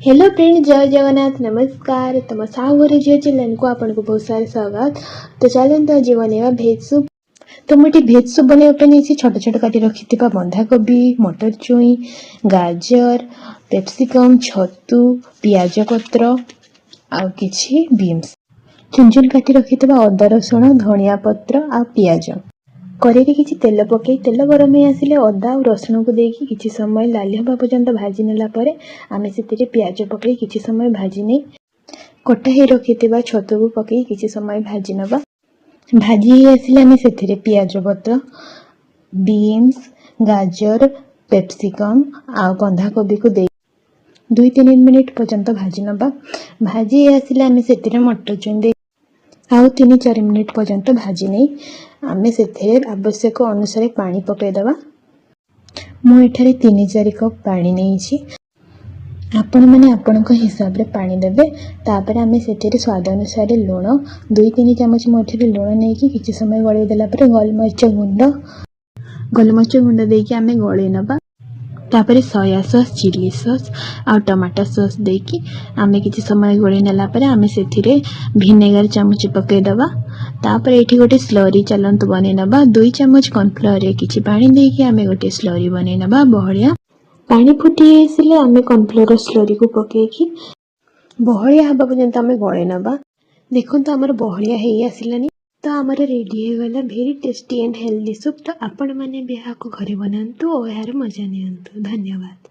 Hello friend, ଜୟ ଜଗନ୍ନାଥ, ନମସ୍କାର। ତମ ସାହୁ ଘର ଝିଅ ଚ୍ୟାନେଲକୁ ଆପଣଙ୍କୁ ବହୁତ ସାରା ସ୍ୱାଗତ। ତ ଚାଲନ୍ତୁ, ଆଜି ବନେଇବା ଭେଜ୍ ସୁପ୍। ତ ମୁଁ ଏଠି ଭେଜ୍ ସୁପ୍ ବନେଇବା ପାଇଁ ନେଇଛି ଛୋଟ ଛୋଟ କାଟି ରଖିଥିବା ବନ୍ଧାକୋବି, ମଟର ଛୁଇଁ, ଗାଜର, କ୍ୟାପ୍ସିକମ୍, ଛତୁ, ପିଆଜ ପତ୍ର ଆଉ କିଛି ବିନ୍ସ, ଚୁନ ଚୁନ କାଟି ରଖିଥିବା ଅଦା, ରସୁଣ, ଧନିଆ ପତ୍ର ଆଉ ପିଆଜ। କରେଇରେ କିଛି ତେଲ ପକାଇ ତେଲ ଗରମ ହେଇ ଆସିଲେ ଅଦା ଆଉ ରସୁଣକୁ ଦେଇକି କିଛି ସମୟ ଲାଲି ହେବା ପର୍ଯ୍ୟନ୍ତ ଭାଜି ନେଲା ପରେ ଆମେ ସେଥିରେ ପିଆଜ ପକାଇ କିଛି ସମୟ ଭାଜି ନେଇ କଟା ହେଇ ରଖିଥିବା ଛତୁକୁ ପକାଇ କିଛି ସମୟ ଭାଜି ନେବା। ଭାଜି ହେଇ ଆସିଲେ ଆମେ ସେଥିରେ ପିଆଜ ପତ୍ର, ବିନ୍ସ, ଗାଜର, କ୍ୟାପ୍ସିକମ୍ ଆଉ ବନ୍ଧାକୋବିକୁ ଦେଇ 2-3 ମିନିଟ୍ ପର୍ଯ୍ୟନ୍ତ ଭାଜି ନେବା। ଭାଜି ହେଇ ଆସିଲେ ଆମେ ସେଥିରେ ମଟର ଛୁଇଁ ଦେଇ ଆଉ 3-4 ମିନିଟ୍ ପର୍ଯ୍ୟନ୍ତ ଭାଜି ନେଇ ଆମେ ସେଥିରେ ଆବଶ୍ୟକ ଅନୁସାରେ ପାଣି ପକାଇଦେବା। ମୁଁ ଏଠାରେ 3-4 କପ୍ ପାଣି ନେଇଛି। ଆପଣମାନେ ଆପଣଙ୍କ ହିସାବରେ ପାଣି ଦେବେ। ତାପରେ ଆମେ ସେଥିରେ ସ୍ୱାଦ ଅନୁସାରେ ଲୁଣ, 2-3 ଚାମଚ ମୁଁ ଏଠାରେ ଲୁଣ ନେଇକି କିଛି ସମୟ ଗୋଳେଇ ଦେଲା ପରେ ଗୋଲମରିଚ ଗୁଣ୍ଡ ଦେଇକି ଆମେ ଗୋଳେଇ ନେବା। ତାପରେ ସୋୟା ସସ୍, ଚିଲି ସସ୍ ଆଉ ଟମାଟୋ ସସ୍ ଦେଇକି ଆମେ କିଛି ସମୟ ଗୋଳେଇ ନେଲା ପରେ ଆମେ ସେଥିରେ ଭିନେଗାର ଚାମଚ ପକାଇଦେବା। ତାପରେ ଏଇଠି ଗୋଟେ ସ୍ଲରି ଚାଲନ୍ତୁ ବନେଇ ନେବା। 2 ଚାମଚ କର୍ଣ୍ଣଫ୍ଲୋରରେ କିଛି ପାଣି ଦେଇକି ଆମେ ଗୋଟେ ସ୍ଲରି ବନେଇ ନେବା ବହଳିଆ। ପାଣି ଫୁଟି ଆସିଲେ ଆମେ କର୍ଣ୍ଣଫ୍ଲୋର ସ୍ଲରିକୁ ପକାଇକି ବହଳିଆ ହେବା ପର୍ଯ୍ୟନ୍ତ ଆମେ ଗୋଳେଇ ନେବା। ଦେଖନ୍ତୁ, ଆମର ବହଳିଆ ହେଇ ଆସିଲାନି। ତ ଆମର ରେଡ଼ି ହେଇଗଲା very tasty and healthy soup. ତ ଆପଣମାନେ ବି ଏହାକୁ ଘରେ ବନାନ୍ତୁ ଓ ଏହାର ମଜା ନିଅନ୍ତୁ। ଧନ୍ୟବାଦ।